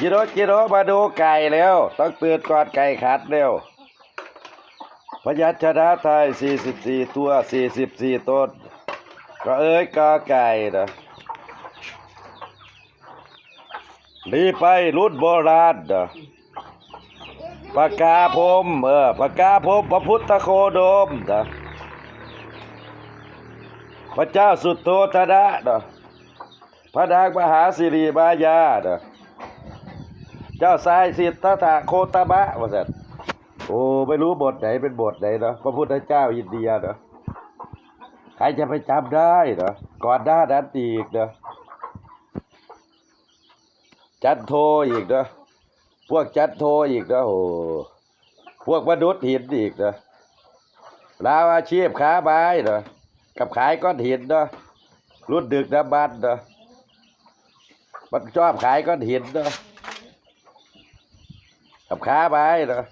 ກິໂລ ກິໂລ ມາດູໄກ່ແລ້ວ ຕ້ອງຕື່ນກ່ອນໄກ່ຂັນແລ້ວ. ພະຍັນຊະນະໄທ ສີ່ສິບສີ່ຕົວ ສີ່ສິບສີ່ຕົນ ກະເອີຍ ກະໄກ່ນະ. ລີໄປລຸ້ນໂບລານນະ ປາກາພົມ ເອີ ປາກາພົມ ພະພຸດທະໂຄດົມນະ ພະເຈົ້າສຸດໂທທະນະນະ ພະນາງມະຫາສິລິມາຍານະ ເຈົ້າຊາຍສິດທັດຖະໂຄຕະມະ ວ່າຊັ້ນ. ໂອ້ ໄມ່ຮູ້ບົດໃດເປັນບົດໃດເນາະ ພະພຸດທະເຈົ້າອິນເດຍເນາະ ໃຄຈະໄປຈຳໄດ້ເນາະ ກ່ອນໜ້ານັ້ນອີກເນາະ ຈັນໂທອີກເນາະ ພວກຈັນໂທອີກເນາະ ໂອ້ ພວກມະນຸດຫີນອີກເນາະ ລາວອາຊີບຄ້າໄມ້ເນາະ ກັບຂາຍກ້ອນຫີນເນາະ ລຸ້ນດຶກດຳບັນເນາະ ມັນຊອບຂາຍກ້ອນຫີນເນາະ ກັບຄ້າໄປເນາະ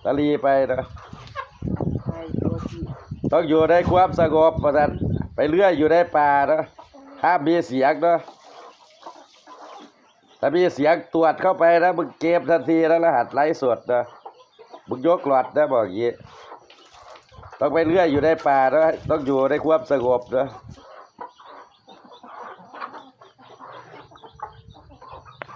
ຕະຫຼີ່ໄປເນາະ ຕ້ອງຢູ່ໃນຄວາມສະຫງົບວ່າຊັ້ນ ໄປເລື່ອຍຢູ່ໃນປ່າເນາະ ຫ້າມມີສຽງເນາະ ຖ້າມີສຽງຕວດເຂົ້າໄປນະ ມຶງເກັບທັນທີນະ ລະຫັດໄລຟ໌ສົດນະ ມຶງຍົກລອດນະ ບອກຢ່າງນີ້ ຕ້ອງໄປເລື່ອຍຢູ່ໃນປ່າເນາະ ຕ້ອງຢູ່ໃນຄວາມສະຫງົບເນາະ.